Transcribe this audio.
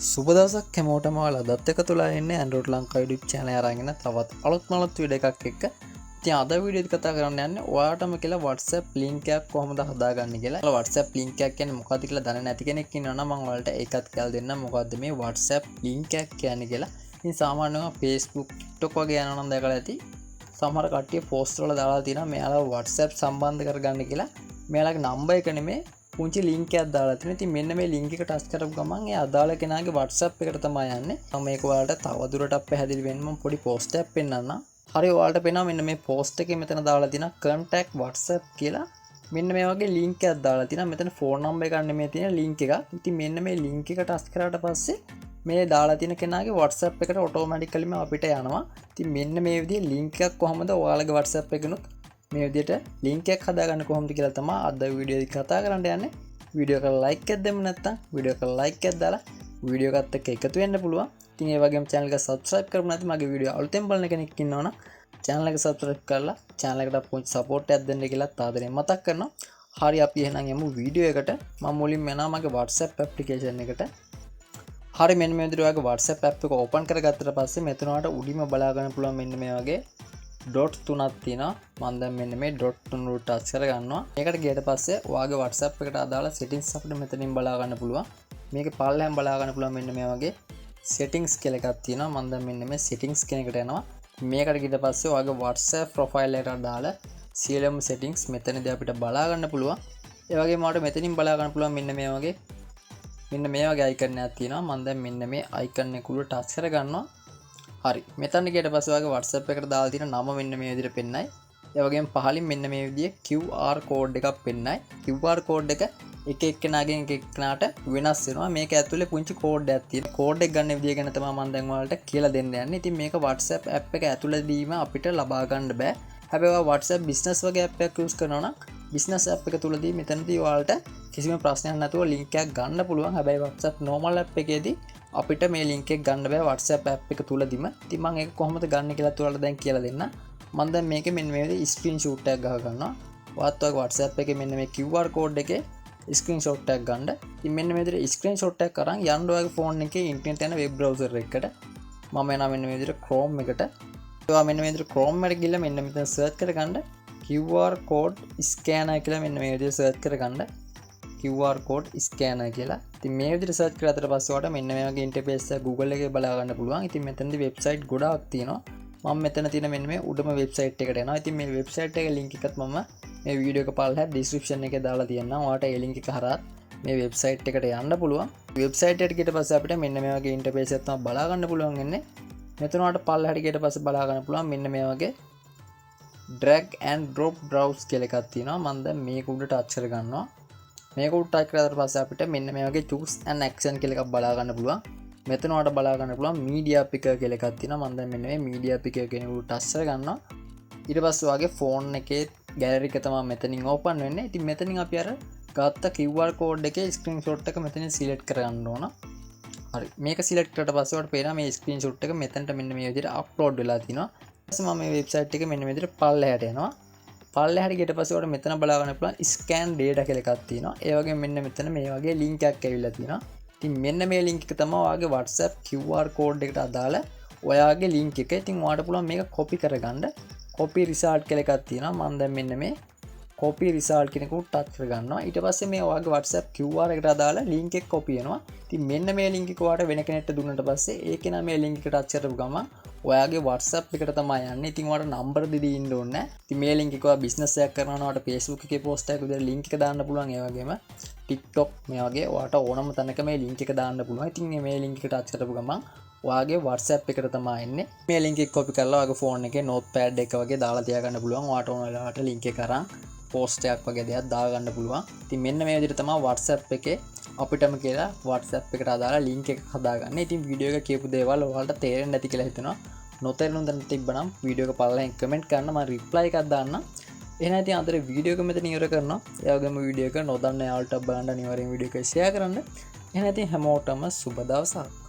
සුබ දවසක් හැමෝටම. ඔයාලා අදත් එකතු වෙලා ඉන්නේ Android Lanka YouTube channel එක අරගෙන තවත් අලුත්ම අලුත් වීඩියෝ එකක් එක්ක. ඉතින් අද වීඩියෝ එක කතා කරන්න යන්නේ ඔයාටම කියලා WhatsApp link එකක් කොහොමද හදාගන්නේ කියලා. WhatsApp link එකක් කියන්නේ මොකක්ද කියලා දන්නේ නැති කෙනෙක් ඉන්නවා නම් මම ඔයාලට ඒකත් කියලා දෙන්නම්, මොකද්ද මේ WhatsApp link එකක් කියන්නේ කියලා. ඉතින් සාමාන්‍යයෙන් Facebook, TikTok වගේ යනවා නම් දැකලා ඇති. සමහර කට්ටිය පෝස්ට් වල දාලා තියෙනවා මෙයාලා WhatsApp සම්බන්ධ කරගන්න කියලා. මෙයාලගේ නම්බර් එක නෙමෙයි, පුංචි ලින්ක් එකක් දාලා තියෙනවා. ඉතින් මෙන්න මේ ලින්ක් එක ටච් කරපු ගමන් ඒ අදාළ කෙනාගේ WhatsApp එකට තමයි යන්නේ. මම මේක ඔයාලට තව දුරටත් පැහැදිලි වෙන්න මම පොඩි පෝස්ට් එකක් පෙන්නන්නම්. හරි, ඔයාලට පේනවා මෙන්න මේ පෝස්ට් එකේ මෙතන දාලා තියෙනවා contact WhatsApp කියලා. මෙන්න මේ වගේ ලින්ක් එකක් දාලා තියෙනවා. මෙතන ෆෝන් නම්බර් එකක් නෙමෙයි තියෙන, ලින්ක් එකක්. ඉතින් මෙන්න මේ ලින්ක් එක ටච් කරාට පස්සේ මේ දාලා තියෙන කෙනාගේ WhatsApp එකට ඔටෝමැටිකලිම අපිට යනවා. ඉතින් මෙන්න මේ විදිහේ ලින්ක් එකක් කොහොමද ඔයාලගේ WhatsApp එකනොත් මේ විදිහට ලින්ක් එකක් හදාගන්න කොහොමද කියලා තමයි අද වීඩියෝ එකේ කතා කරන්න යන්නේ. වීඩියෝ එකට ලයික් එකක් දෙමු. නැත්නම් වීඩියෝ එකට ලයික් එකක් දාලා වීඩියෝ එකත් එක්ක එකතු වෙන්න පුළුවන්. ඉතින් ඒ වගේම channel එක subscribe කරපු නැති මගේ වීඩියෝ අලුතෙන් බලන කෙනෙක් ඉන්නවනම් channel එක subscribe කරලා channel එකට පුංචි support එකක් දෙන්න කියලා ආදරෙන් මතක් කරනවා. හරි, අපි එහෙනම් යමු වීඩියෝ එකට. මම මුලින්ම යනවා මගේ WhatsApp application එකට. හරි, මෙන්න මේ විදිහට ඔයාගේ WhatsApp app එක ඕපන් කරගත්තට පස්සේ මෙතන ඔයාලට උඩින්ම බලා ගන්න පුළුවන් මෙන්න මේ වගේ ඩොට් තුනක් තියෙනවා. මම දැන් මෙන්න මේ ඩොට් තුන උඩ ටච් කරගන්නවා. මේකට ගියට පස්සේ ඔයාගේ WhatsApp එකට අදාළ සෙටින්ග්ස් අපිට මෙතනින් බලා ගන්න පුළුවන්. මේකේ පල්ලෙහාන් බලා ගන්න පුළුවන් මෙන්න මේ වගේ සෙටින්ග්ස් කියලා එකක් තියෙනවා. මම දැන් මෙන්න මේ සෙටින්ග්ස් කියන එකට යනවා. මේකට ගියට පස්සේ ඔයාගේ WhatsApp profile එකට අදාළ සියලුම සෙටින්ග්ස් මෙතනදී අපිට බලා ගන්න පුළුවන්. ඒ වගේම ඔයාලට මෙතනින් බලා ගන්න පුළුවන් මෙන්න මේ වගේ අයිකන් එකක් තියෙනවා. මම දැන් මෙන්න මේ අයිකන් එක උඩ ටච් කරගන්නවා. හරි, මෙතන ගියට පස්සේ ඔයාගේ WhatsApp එකට දාලා තියෙන නම මෙන්න මේ විදිහට පෙන්නයි. ඒ වගේම පහලින් මෙන්න මේ විදිහේ QR code එකක් පෙන්නයි. QR code එක එක එක්කෙනාගෙන් එක එක්කෙනාට වෙනස් වෙනවා. මේක ඇතුලේ පුංචි කෝඩ් එකක් තියෙනවා. කෝඩ් එක ගන්න විදිය ගැන තමයි මම දැන් ඔයාලට කියලා දෙන්න යන්නේ. ඉතින් මේක WhatsApp app එක ඇතුළේදීම අපිට ලබා ගන්න බෑ. හැබැයි ඔයා WhatsApp Business වගේ ඇප් එකක් යූස් කරනවා නම් බිස්නස් ඇප් එක තුලදී මෙතනදී ඔයාලට කිසිම ප්‍රශ්නයක් නැතුව ලින්ක් එකක් ගන්න පුළුවන්. හැබැයි WhatsApp normal app එකේදී අපිට මේ ලින්ක් එක ගන්න බෑ WhatsApp app එක තුලදීම. ඉතින් මම ඒක කොහොමද ගන්න කියලා ඔයාලට දැන් කියලා දෙන්න. මම දැන් මේකේ මෙන්න මේ විදිහේ ස්ක්‍රීන්ෂොට් එකක් ගහ ගන්නවා. ඔයාත් ඔයාගේ WhatsApp එකේ මෙන්න මේ QR code එකේ ස්ක්‍රීන්ෂොට් එකක් ගන්න. ඉතින් මෙන්න මේ විදිහට ස්ක්‍රීන්ෂොට් එකක් අරන් යන්න ඔයාගේ ෆෝන් එකේ ඉන්ටර්නෙට් යන වෙබ් බ්‍රවුසර් එකකට. මම යනවා මෙන්න මේ විදිහට Chrome එකට. ඔයා මෙන්න මේ විදිහට Chrome එකට ගිහලා මෙන්න මෙතන සර්ච් කරගන්න QR code scanner කියලා. මෙන්න මේ විදිහට සර්ච් කරගන්න QR code scanner කියලා. ඉතින් මේ විදිහට සර්ච් කරාට පස්සේ ඔයාලට මෙන්න මේ වගේ ඉන්ටර්ෆේස් එකක් Google එකේ බලා ගන්න පුළුවන්. ඉතින් මෙතනදී වෙබ්සයිට් ගොඩාක් තියෙනවා. මම මෙතන තියෙන මෙන්න මේ උඩම වෙබ්සයිට් එකට යනවා. ඉතින් මේ වෙබ්සයිට් එකේ ලින්ක් එකත් මම මේ වීඩියෝ එක පල්ලෙහා ඩිස්ක්‍රිප්ෂන් එකේ දාලා තියෙනවා. ඔයාලට ඒ ලින්ක් එක හරහා මේ වෙබ්සයිට් එකට යන්න පුළුවන්. වෙබ්සයිට් එකට ගියට පස්සේ අපිට මෙන්න මේ වගේ ඉන්ටර්ෆේස් එකක් තමයි බලා ගන්න පුළුවන් වෙන්නේ. මෙතන ඔයාලට පල්ලෙහාට ගියට පස්සේ බලා ගන්න පුළුවන් මෙන්න මේ වගේ drag and drop browse කියලා එකක් තියෙනවා. මම දැන් මේක උඩ ටච් කරගන්නවා. මේක උඩ ටච් කරාට පස්සේ අපිට මෙන්න මේ වගේ choose an action කියලා එකක් බලා ගන්න පුළුවන්. මෙතන ඔයාලට බලා ගන්න පුළුවන් media picker කියලා එකක් තියෙනවා. මම දැන් මෙන්න මේ media picker කියන එක උඩ ටච් කරගන්නවා. ඊට පස්සේ ඔයාගේ ෆෝන් එකේ ගැලරි එක තමයි මෙතනින් ඕපන් වෙන්නේ. ඉතින් මෙතනින් අපි අර ගත්ත QR code එකේ ස්ක්‍රීන්ෂොට් එක මෙතනින් සිලෙක්ට් කරගන්න ඕන. හරි, මේක සිලෙක්ට් කරලා පස්සේ ඔයාලට පේනවා මේ ස්ක්‍රීන්ෂොට් එක මෙතනට මෙන්න මේ විදිහට අප්ලෝඩ් වෙලා තිනවා. ඊට පස්සේ මම මේ වෙබ්සයිට් එකේ මෙන්න මේ විදිහට පල්ලෙහාට යනවා. පල්ලෙහාට ගියට පස්සේ ඔයාලට මෙතන බලා ගන්න පුළුවන් ස්කෑන් ඩේටා කියලා එකක් තියෙනවා. ඒ වගේම මෙන්න මෙතන මේ වගේ ලින්ක් එකක් ඇවිල්ලා තියෙනවා. ඉතින් මෙන්න මේ ලින්ක් එක තමයි ඔයාගේ WhatsApp QR code එකට අදාළ ඔයාගේ ලින්ක් එක. ඉතින් ඔයාලට පුළුවන් මේක කොපි කරගන්න. කොපි රිසල්ට් කියලා එකක් තියෙනවා. මම දැන් මෙන්න මේ කොපි රිසල්ට් කියන එක උඩ ටච් කරගන්නවා. ඊට පස්සේ මේ ඔයාගේ WhatsApp QR එකට අදාළ ලින්ක් එක කොපි වෙනවා. ඉතින් මෙන්න මේ ලින්ක් එක ඔයාලට වෙන කෙනෙක්ට දුන්නට පස්සේ ඒ කෙනා මේ ලින්ක් එක ටච් කරපු ගමන් ඔයාගේ WhatsApp එකට තමයි යන්නේ. ඉතින් ඔයාලට නම්බර් දෙදී ඉන්න ඕනේ නැහැ. ඉතින් මේ ලින්ක් එක ඔයා බිස්නස් එකක් කරනවා නම් ඔයාලට Facebook එකේ පෝස්ට් එකක් විදිහට ලින්ක් එක දාන්න පුළුවන්. ඒ වගේම TikTok මේ වගේ ඔයාලට ඕනම තැනක මේ ලින්ක් එක දාන්න පුළුවන්. ඉතින් මේ ලින්ක් එක ටච් කරපු ගමන් ඔයාගේ WhatsApp එකට තමයි එන්නේ. මේ ලින්ක් එක කොපි කරලා ඔයාගේ ෆෝන් එකේ නෝට්පෑඩ් එක වගේ දාලා තියාගන්න පුළුවන්. ඔයාට ඕන වෙලාවට ලින්ක් එක අරන් පෝස්ට් එකක් වගේ දෙයක් දාගන්න පුළුවන්. ඉතින් මෙන්න මේ විදිහට තමයි WhatsApp එකේ අපිටම කියලා WhatsApp එකට අදාළ ලින්ක් එක හදාගන්න. ඉතින් වීඩියෝ එක කියපු දේවල් ඔයාලට තේරෙන්නේ නැති කියලා හිතෙනවා. නොතේරුණු තැන තිබ්බනම් වීඩියෝ එක පල්ලෙහෙන් කමෙන්ට් කරන්න, මම රිප්ලයි එකක් දාන්නම්. එහෙනම් ඉතින් අදට වීඩියෝ එක මෙතන ඉවර කරනවා. ඒ වගේම වීඩියෝ එක නොදන්න යාළුවන්ට බලන්න අනිවාර්යෙන් වීඩියෝ එක ෂෙයා කරන්න. එහෙනම් ඉතින් හැමෝටම සුබ දවසක්.